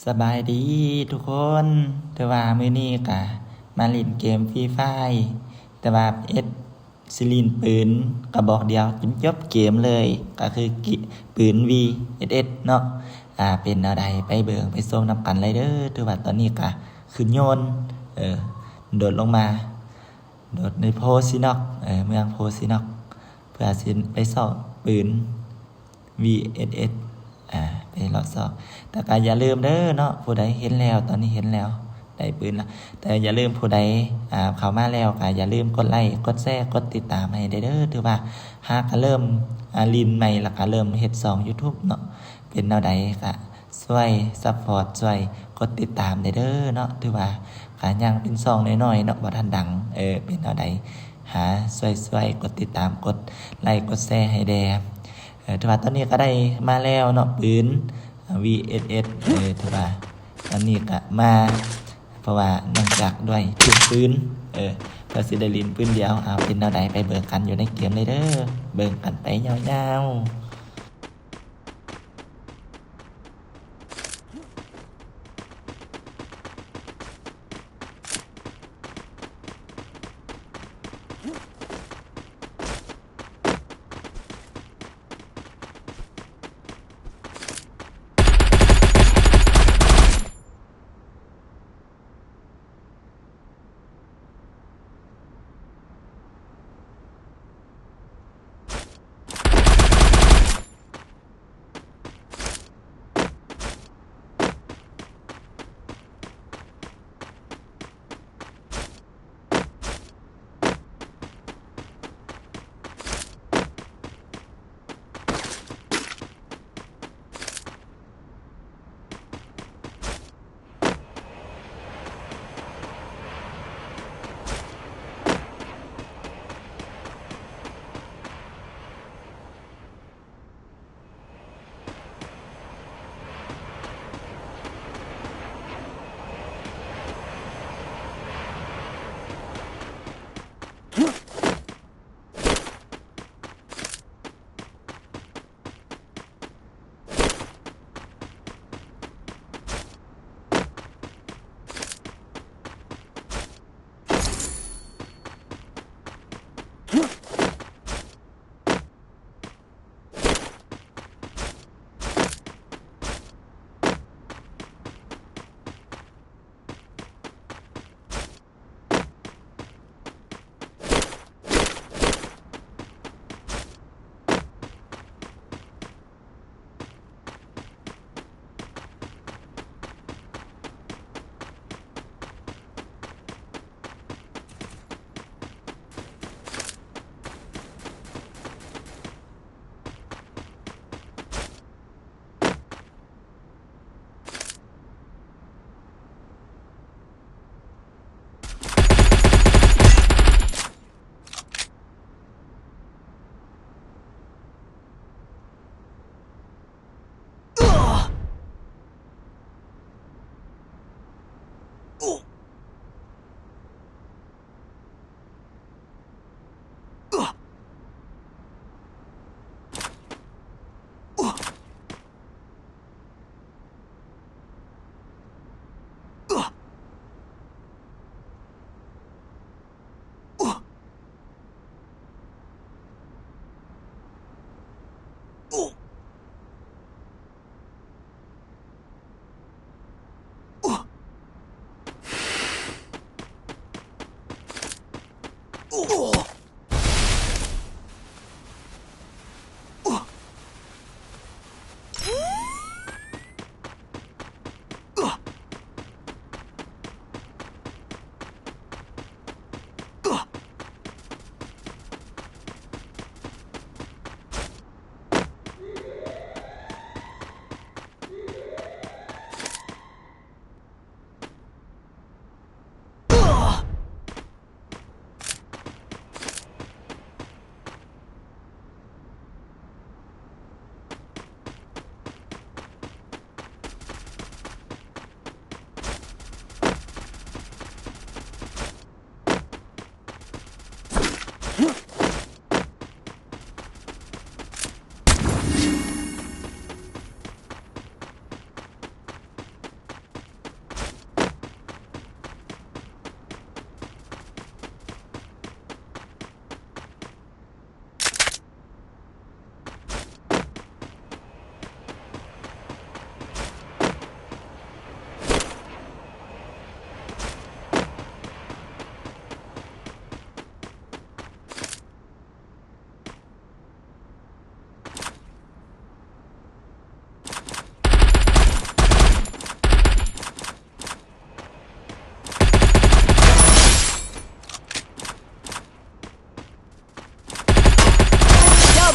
ສະບາຍດີທຸກຄົນ, ຖືວ່າມື້ນີ້ກະມາຫຼິ້ນເກມຟຣີຟາຍ ແຕ່ວ່າເອັດຊິຫຼິ້ນປືນກະບອກດຽວຈົນຈົບເກມເລີຍ ກະຄື ກ- ປືນ ວີເອັສເອັສ ເນາະ. ອາ ເປັນແນວໃດ ໄປເບິ່ງໄປຊົມນຳກັນເລີຍເດີ. ຖືວ່າຕອນນີ້ກະຂຶ້ນຍົນ ເອີ ໂດດລົງມາ ໂດດໃນໂພຊີນອກ ເອີ ເມືອງໂພຊີນອກ ເພື່ອຊິໄປຊອກປືນ ວີເອັສເອັສ ອາ ໄປເລາະຊອກ. ແຕ່ກະຢ່າລືມເດີເນາະ ຜູ້ໃດເຫັນແລ້ວ ຕອນນີ້ເຫັນແລ້ວ ໄດ້ປືນລະ ແຕ່ຢ່າລືມ ຜູ້ໃດ ອາ ເຂົ້າມາແລ້ວກະຢ່າລືມກົດໄລ ກົດແຊ ກົດຕິດຕາມໃຫ້ແດ່ເດີ. ຖືວ່າຫາກະເລີ່ມ ອາ ຫຼິ້ນໃໝ່ ລະກະເລີ່ມເຮັດຊ່ອງຢູທູບເນາະ ເປັນແນວໃດກະ ຊ່ວຍຊັບພອດ ຊ່ວຍກົດຕິດຕາມແດ່ເດີເນາະ. ຖືວ່າກະຍັງເປັນຊ່ອງນ້ອຍໆເນາະ ບໍ່ທັນດັງ ເອີ ເປັນແນວໃດ ຫາຊ່ວຍໆກົດຕິດຕາມ ກົດໄລ ກົດແຊໃຫ້ແດ່. ເອີ ຖືວ່າຕອນນີ້ກະໄດ້ມາແລ້ວເນາະ ປືນ ວີເອັສເອັສ ເອີ ຖືວ່າຕອນນີ້ກະມາ ເພາະວ່າເນື່ອງຈາກດ້ວຍຖືກປືນ ເອີ ເພື່ອຊິໄດ້ຫຼິ້ນປືນດຽວ. ເອົາ ເປັນແນວໃດ ໄປເບິ່ງກັນຢູ່ໃນເກມເລີຍເດີ ເບິ່ງກັນໄປຍາວໆ.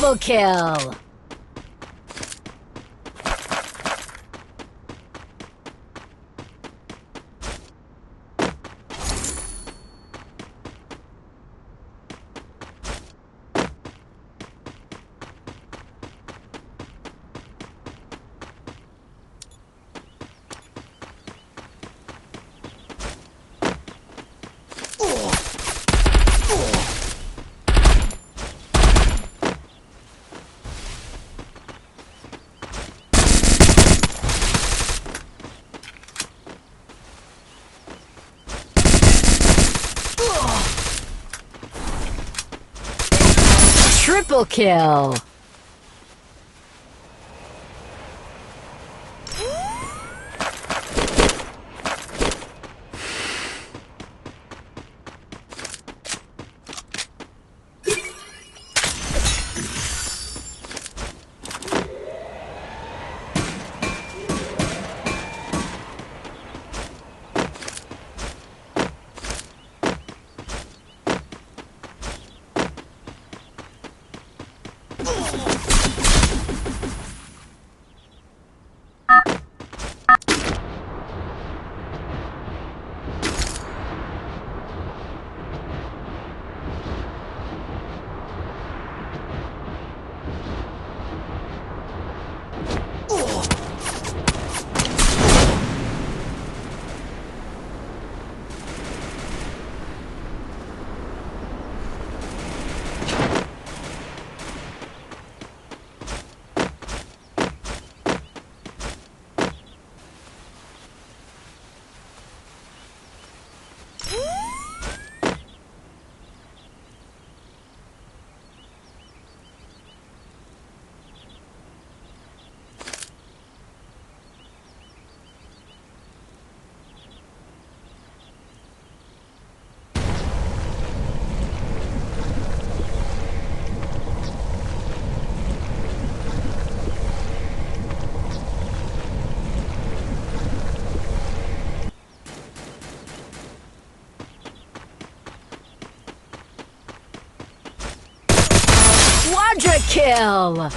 Double kill. Triple kill. Quadra kill!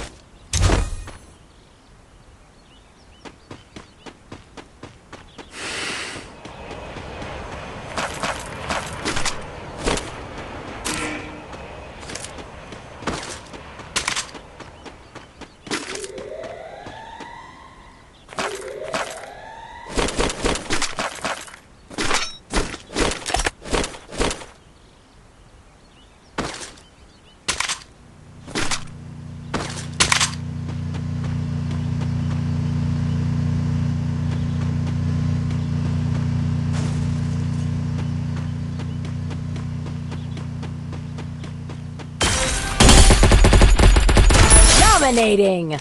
Dominating!